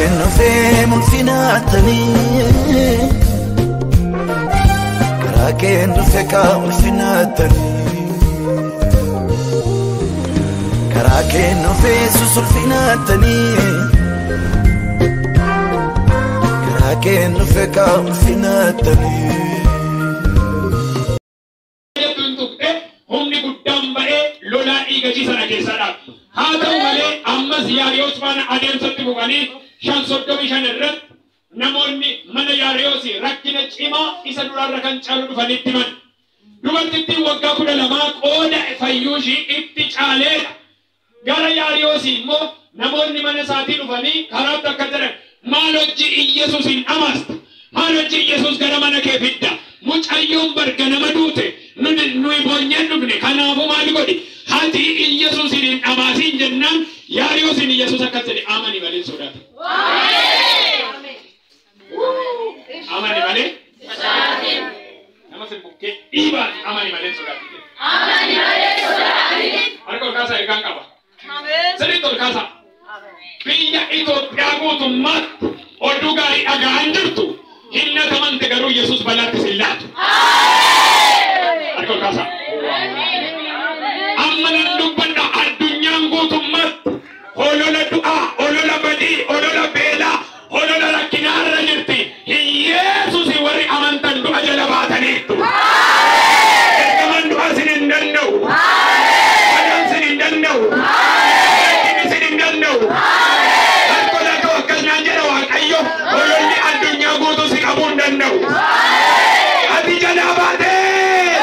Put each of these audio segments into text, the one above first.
Karaakeen dhufee mul'inaatanii, karaakeen dhufee kaa ulfinaatanii, karaakeen dhufee susulfinaatanii, karaakeen dhufee kaa ulfinaatanii. Humni guddaan ba'ee lolaa dhiiga sana keessaa dhabe. Haa ta'u malee ammas Yaariyoos faana adeemsatti fufanii 5:35 irratti namoonni mana Yaariyoos rakkina cimaa isa duraarra kan caalu dhufanitti himan. Dubartittiin waggaa 12 qooda fayyuu ishii itti caaleedha. Gara Yaariyoos immoo namoonni mana isaatii dhufanii karaatti akka jedhan, maal hojii Iyyasuus hin dhamaasta? Maal hojii Iyyasuus gara mana kee fidda? Mucayyoon barga nama duute nuyi boonyeen dhufne, kanaafuu maal godhi? Haati Iyyasuus hin dhamaasin jennaan Yaariyoos Iyyasuus akkas jedhe, amani malee sodaate. Amani malee nama sin bukkee dhiibaati, amani malee sodaate. Harka ol kaasaa, ergaan qaba. Sirriitti ol kaasaa. Biyya Itoophiyaa guutummaatti oduu gaarii dhaga'an jirtu. Hinna tamante garuu Yesuus balaatti sin laatu. Harka ol kaasaa. Amma nan dubbadha, addunyaan guutummaatti holola du'aa, holola badii, holola beelaa, holola rakkinaarra jirti. Yesuus warri amantan du'a jala baataniitu. Ergamaan du'aa sin hin danda'u. Balaan sin hin danda'u. Rakkinni sin hin danda'u. Harka ol ka'u, akkas naan jedha Waaqayyo, hololli addunyaa guutuu si qabuu hin danda'u. Ati jalaa baatee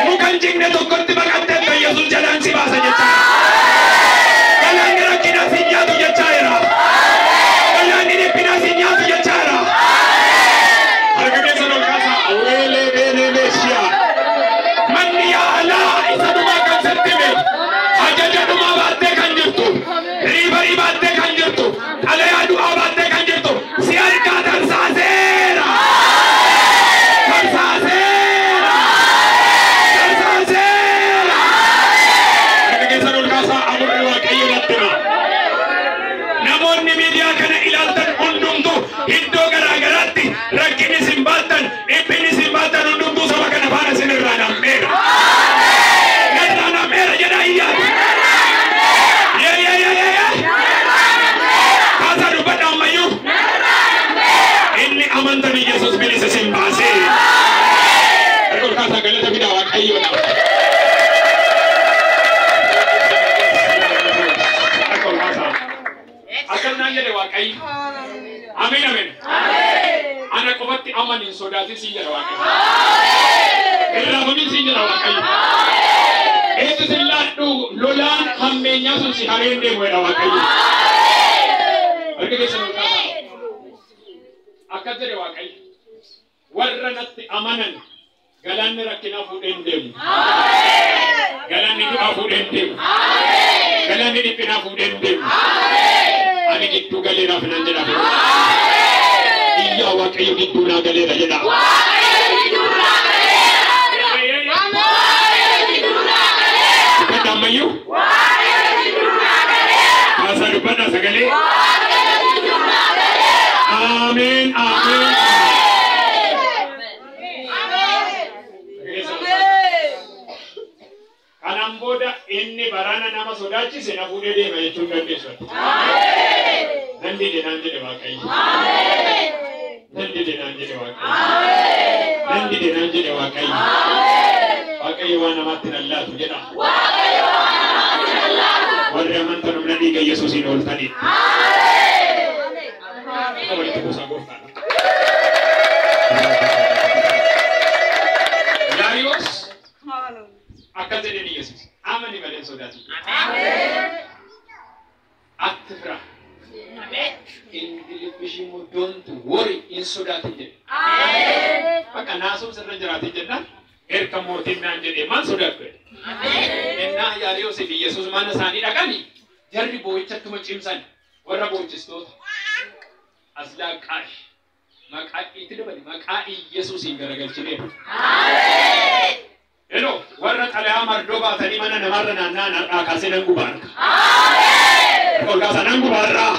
muka hin jigne tokkotti baqatteetta, Yesuus jalaan si baasa jechaa. Galaanni rakkinaa si nyaatu jechaa jira. Galaanni dhiphinaa si nyaatu jechaa jira. Harka keessan ol kaasaa. Weelee beelee beeshiyaa. Manni yaalaa isa dhumaa kan sitti hime. Ajaja dhumaa baattee kan jirtu. Riibarii baattee kan jirtu. Xalayaa du'aa baattee kan jirtu. Si harkaa tarsaaseera. Tarsaaseera. Tarsaaseera. Harka keessan ol kaasaa, amurri Waaqayyo natti hima. Namoonni miidiyaa kana ilaaltan hundumtuu iddoo garaa garaatti rakkinni isin baattan, dhiphinni isin baattan hundumtuu saba kana faana isin irraa nam'eera. Irraa nam'eera jedhaa iyyaati. Yee yee yee yee yee. Kaasaa dubbadha ammayyuu. Inni amantanii Yesuus bilisa isin baasee. Harka ol kaasaa, galata fidaa Waaqayyoodhaaf. Harka ol kaasaa. Akkas naan jedhe Waaqayyo. Ameen ameen. Ana qofatti amani, hin sodaatin siin jedha Waaqayyo. Irraafamin siin jedha Waaqayyo. Eessi sin laadhu, lolaan hammeenyaa sun si hareen deemu jedha Waaqayyo. Harka keessan ol kaasaa. Akkas jedhe Waaqayyo. Warra natti amanan galaanni rakkinaa fuudhee hin deemu. Galaanni du'aa fuudhee hin deemu. Galaanni dhiphinaa fuudhee hin deemu. Ani gidduu galeeraaf nan jedha. Iyyaa, Waaqayyo gidduu naa galeera jedha. Dubbadha ammayyuu. Kaasaa dubbadha sagalee. Ameen ameen. Kanaan booda inni barana nama sodaachise na fuudhee deema jechuun dandeessu. Nan dide naan jedhe Waaqayyo. Nan dide naan jedhe Waaqayyo. Nan dide naan jedhe Waaqayyo. Waaqayyo waan namaatti nan laatu jedha. Warri amantan humna dhiiga Yesuusiin ooltanii. Akka walitti kuusaa gooftaadha. Yaariyoos akkas jedheen Yesuus, amani malee hin sodaatin. አትፍራ። Ingiliffishii immoo "Don't worry", hin sodaatin jedhe. Bakka naasuun sirra jiraatin jennaan, erga mootiin naan jedhee maal sodaadhu jedhe. Ennaa Yaariyoosii fi Yesuus mana isaanii dhaqanii jarri boo'ichattuma cimsan, warra boo'ichistoota. Aslaaqaash maqaa itti dabali, maqaa Iyesuusiin garagalchineera. Hello, warra xalayaa mardoo baatanii mana namarra naanna'an har'aa kaasee nan gubaa harka. Ol kaasaa, nan gubaa har'aa.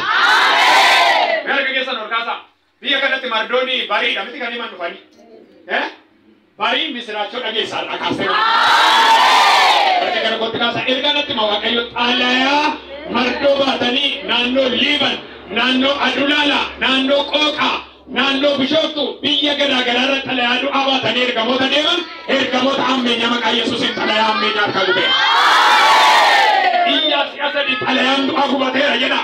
mardooni bariidha miti kan himan dhufanii. Barii misiraachoo dhageessaa dhakaasee. Gara kootti kaasaa ergaa natti hima Waaqayyo xalayaa mardoo baatanii naannoo Liiban, naannoo Adulaala, naannoo Qooqaa, naannoo Bishooftuu biyya garaa garaarra xalayaa du'aa baatanii ergamoota deeman ergamoota ammeenyaa maqaa Yesuusiin xalayaa ammeenyaa harkaa gubeera. Iyyaa si'a sadii xalayaan du'aa gubateera jedha.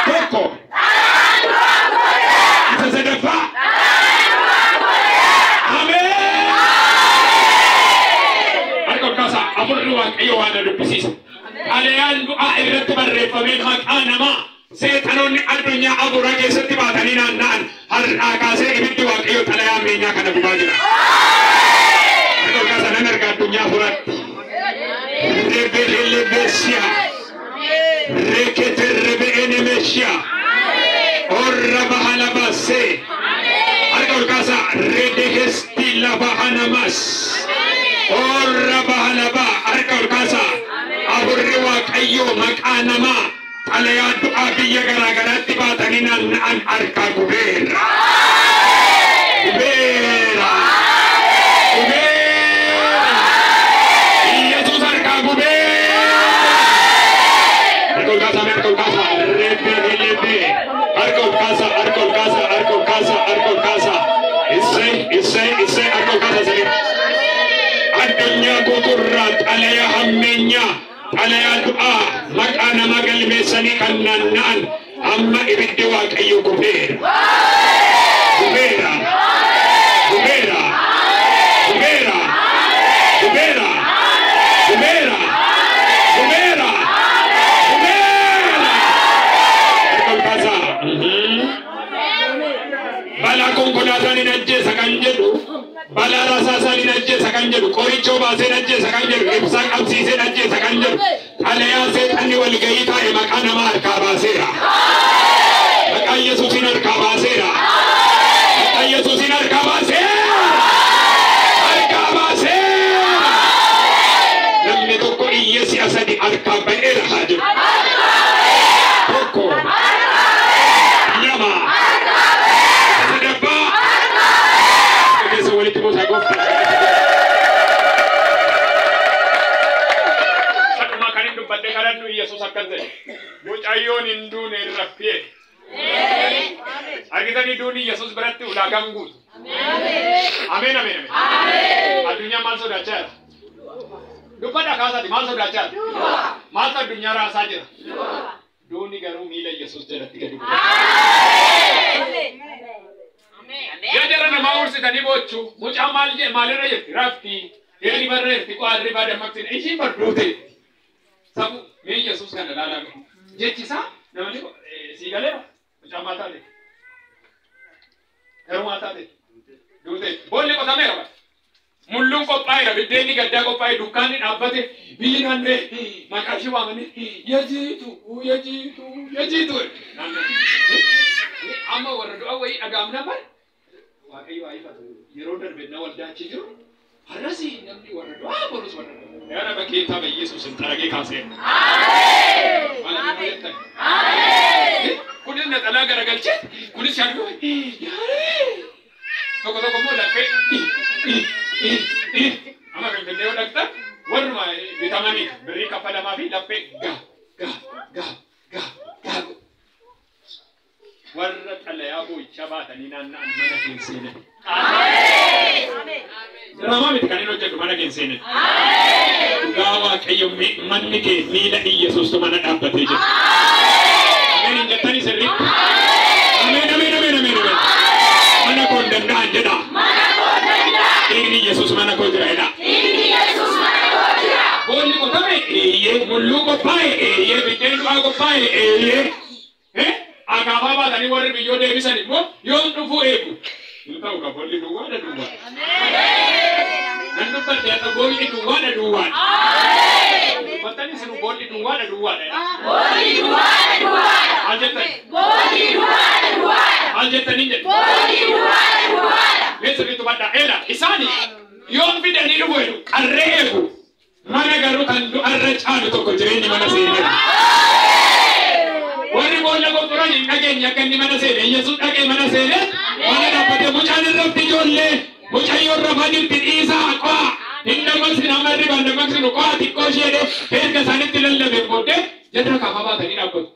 Tokko. Isa sadaffaa. Ameen. Harka ol kaasaa afurri Waaqayyo waan na dubbisiisa. Xalayaan du'aa irratti barreeffamee maqaa namaa seexanoonni addunyaa afuuraa keessatti baatanii naanna'an har'aa kaasee ibiddi Waaqayyo xalayaa ammeenyaa kana gubaa jira. Harka ol kaasaa nan arga addunyaa afuuraatti. Rebelelebesia. Reketerrebe'enemeshiya. Orra bahalabase. Harka ol kaasaa redehesti labahanamas. Orra bahalaba harka ol kaasaa. Afurri Waaqayyo maqaa namaa xalayaa du'aa biyya garaa garaatti baatanii naanna'an harkaa gubeera. Gubeera. Gubeera. Yesuus harkaa gubeera. Harka ol kaasaa harka ol kaasaa rebelelebe. Harka ol kaasaa harka ol kaasaa harka ol kaasaa harka ol kaasaa. Issee issee issee harka ol kaasaa siree. Addunyaa guutuurraa xalayaa hammeenyaa xalayaa du'aa maqaa namaa galmeessanii kan naanna'an amma ibiddi Waaqayyo gubeera. Gubeera. Gubeera. Gubeera. Gubeera. Gubeera. Gubeera. Gubeera. Harka ol kaasaa. Balaa konkolaataan hin ajjeesa kan jedhu, balaa rasaasaan hin ajjeesa kan jedhu, qorichoo baasee hin ajjeesa kan jedhu, ibsaa qabsiisee hin ajjeesa kan jedhu, xalayaa seexanni walgahii taa'e maqaa namaa harkaa baaseera. Maqaa Yesuusiin harkaa baaseera. Maqaa Yesuusiin harkaa baaseera. Harkaa baaseera. Namni tokko iyyee si'a sadi harkaa ba'eera haa jedhu. Tokko. Lama. Sadaffaa. Keessa walitti buusaa gooftaa. Sadhumaa kan hin dubbadhe kadhadhu Yesuus akkas jedhe. Mucayyoon hin duune hin raffee. Argitanii duuni Yesuus biratti ulaagaan guutu. Ameen ameen ameen. Addunyaan maal sodaachaa jira? Dubbadha kaasaati maal sodaachaa jira? Maaltu addunyaa raasaa jira? Duuni garuu miila Yesuus jalatti gadi bu'e. Yaa jara namaa ursitanii boochuu mucaan maal jedhe maalirra jirti rafti hirriba irra jirti qo'aa dammaqsine ishiin barduuteetti. Sabu mee Yesuus kana ilaalaa gahu. Jechi isaa namni sii galeera mucaan maal taate? Garuu maal taate? Duuteetti. Boolli qotameera bara. Mulluun qophaa'eera biddeenni gaddaa qophaa'e dukkaanni dhaabbate biyyi naannee maqaa ishee waamanii yajiitu yajiitu yajiitu. Amma warra du'a wayii dhagaamna bara. Waaqayyo haa ifatu yeroo darbe na waldaachi jiru har'as namni warra du'aa borus warra du'aa. Yaa nama keetaa ba Yesuus hin xaragee kaasee. Maal inni jettan? Kunis naxalaa garagalchee kunis shaarbii tokko tokko immoo laphee amma Finfinnee yoo dhaqxan warruma bitamanii birrii kaffalamaa fi laphee ga ga ga ga ga warra xalayaa boo'ichaa baatanii naanna'an mana kee seenan. Diraamaa miti kan inni hojjetu mana kee seenan. Dhugaa Waaqayyo manni kee miila Iyyasuustu mana dhaabbatee jira. Ameen hin jettanii sirriitti? Ameen ameen ameen ameen ameen. Mana koo hin danda'an jedha. Dhiigni Yesuus mana koo jira jedha. Boolli qotame eeyyee, mulluu qophaa'e eeyyee, biddeen du'aa qophaa'e eeyyee. Akaafaa baatanii warri biyyoo deebisan immoo yoom dhufuu eegu. Hin ta'u ka boolli duwwaadha duwwaadha. Nan dubbadhe akka boolli duwwaadha duwwaadha. Dubbattanii sinu boolli duwwaadha duwwaadha. Maal jettan? Maal jettanii jedhu? Mee sirriitti hubadhaa. Eela isaani yoom fidanii dhufu jedhu qarree eegu. Mana garuu kan du'arra caalu tokko jireenyi mana seenee. Warri boolla qofforan Dhufan hin dhageenye akka inni mana seene. Yesuus dhaqee mana seene. Mana dhaabbatee mucaan irratti ijoollee mucayyoon rafaa jirti dhiisaa qo'a. Hin dammaqsinu amma hirribaan dammaqsinu qo'a xiqqoo isheedhe erga isaanitti lallabeen booddee jarra kaafaa baatanii dhaabbatu.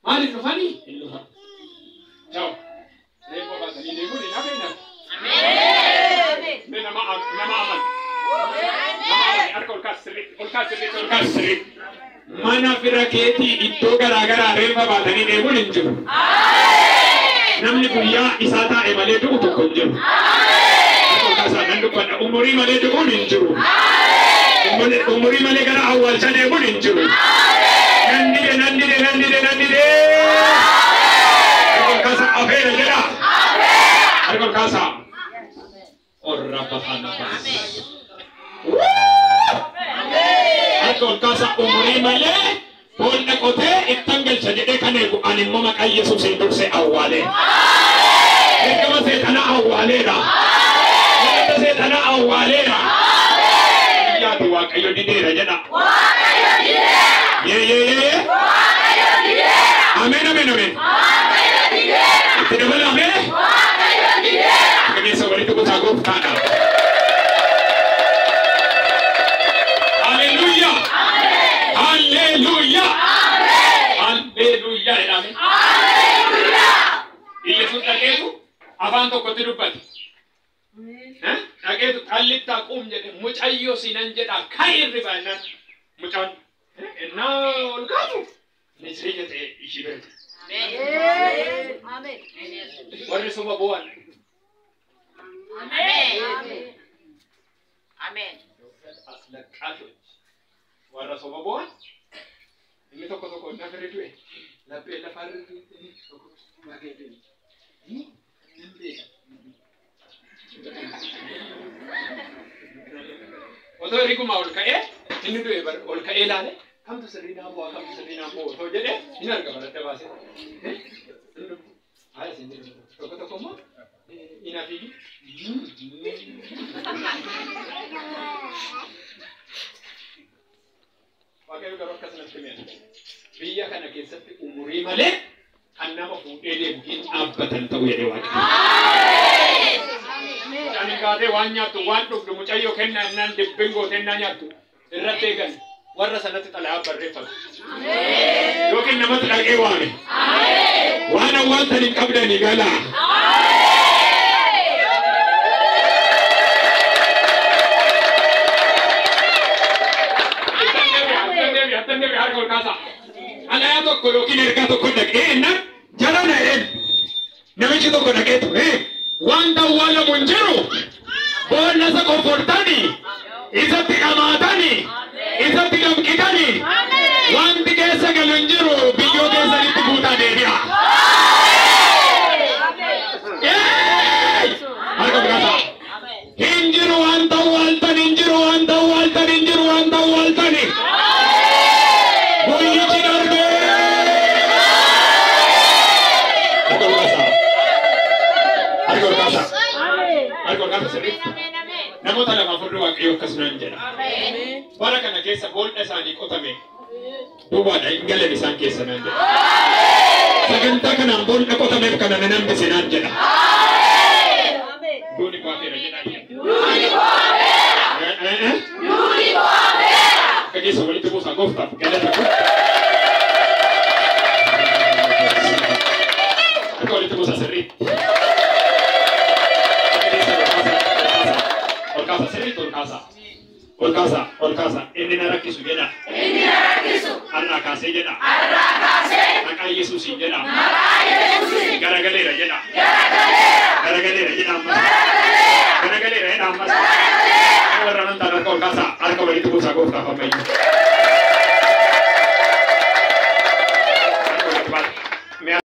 Maaliif dhufanii? Hin dhufan. Ciao. Reeffa baatanii deemuun hin hafe hin hafe. Mee nama amanu. Nama amanu harka ol kaasi sirriitti ol kaasi sirriitti ol kaasi sirriitti. Mana fira keetii iddoo garaa garaa reeffa baatanii deemuun hin jiru. Namni guyyaa isaa taa'e malee du'u tokko hin jiru. Nan dubbadha umurii malee du'uun hin jiru. Umurii malee gara awwaalcha deemuun hin jiru. Nan dide nan dide nan dide nan dide. Harka ol kaasaa afeera jedha. Harka ol kaasaa. Orra bafaana baas. Harka ol kaasaa umurii malee boolla qotee ittan galcha jedhee kan eegu ani immoo maqaa Yesuusiin dursee awwaalee. Ergama seexanaa awwaaleera. Ergama seexanaa awwaaleera. Biyyaati Waaqayyo dideera jedha. Waaqayyo dideera. Yee yee yee. Waaqayyo dideera. Ameen ameen ameen. Waaqayyo dideera. Itti dabalame. Waaqayyo dideera. Akka keessa walitti kutaa gooftaadha. Haleluuyaa. Haleluuyaa. Haleluuyaa jedhame. Yesuus dhaqeetu afaan tokkotti dubbate. Dhaqeetu xallittaa quum jedhe mucayyoo sinan jedha kan hirriba jennaan mucaan innaa ol kaatu ni jedhe ishii beektu. Warri soba bu'an. አስለቃሾች warra soba bu'an inni tokko tokko nafirri du'e laphee lafarri tokko hin beeka. Otoo hirrigumaa ol ka'ee inni du'e ol ka'ee ilaale kamtu sirrii naa bu'aa kamtu sirrii naa bu'aa otoo jedhee hin arga baradda baasee. Haala isin jedhu tokko tokko immoo hin hafiigi. Waaqayyo garuu akkas natti hime. Biyya kana keessatti umurii malee kan nama fuudhee deemu hin dhaabbatan ta'u jedhee Waaqayyo. Mucaan hin kaatee waan nyaattu waan dhugdu mucayyoo kennaa innaan dibbin gootee innaa nyaattu irratti eegan warra sanatti xalayaa barreeffame. Yookiin namatti dhaqee waame. Waan awwaaltan hin qabdanii galaa. Xalayaa tokko yookiin ergaa tokko dhaqee innaan jara na'een namichi tokko dhaqeetu wanta awwaalamu hin jiru boolla isa qonfortanii isatti dhamaatanii isatti damqitanii wanti keessa galu hin jiru biyyoo keessanitti guutaa deebi'a. Harka birataa. Hin jiru wanta awwaaltan hin jiru wanta awwaaltan hin jiru wanta awwaaltani. Guyyichi darbee. Harka ol kaasaa. Harka ol kaasaa. Harka ol kaasaa sirriitti. Namoota lama afurri Waaqayyo akkas naan jedha. Bara kana keessa boolla isaanii qotame duwwaadha hin galan isaan keessa naan jedha. Sagantaa kanaan boolla qotameef kana nan hambise naan jedha. Duuni kuafeera jedha. Duuni kuafeera. Duuni kuafeera. Akka keessa walitti buusaa gooftaaf galata kun. Akka walitti buusaa sirriitti. Akka keessa ol kaasaa sirriitti ol kaasaa. Ol kaasaa ol kaasaa inni na rakkisu jedha. Inni na rakkisu. Har'aa kaasee jedha. Har'aa kaasee. Maqaa Yesuusiin jedha. Maqaa Yesuusiin. Garagaleera jedha. Garagaleera. Garagaleera jedha ammas. Garagaleera. Garagaleera jedha ammas. Garagaleera. Warra amantaan harka ol kaasaa harka walitti buusaa gooftaaf ammayyuu.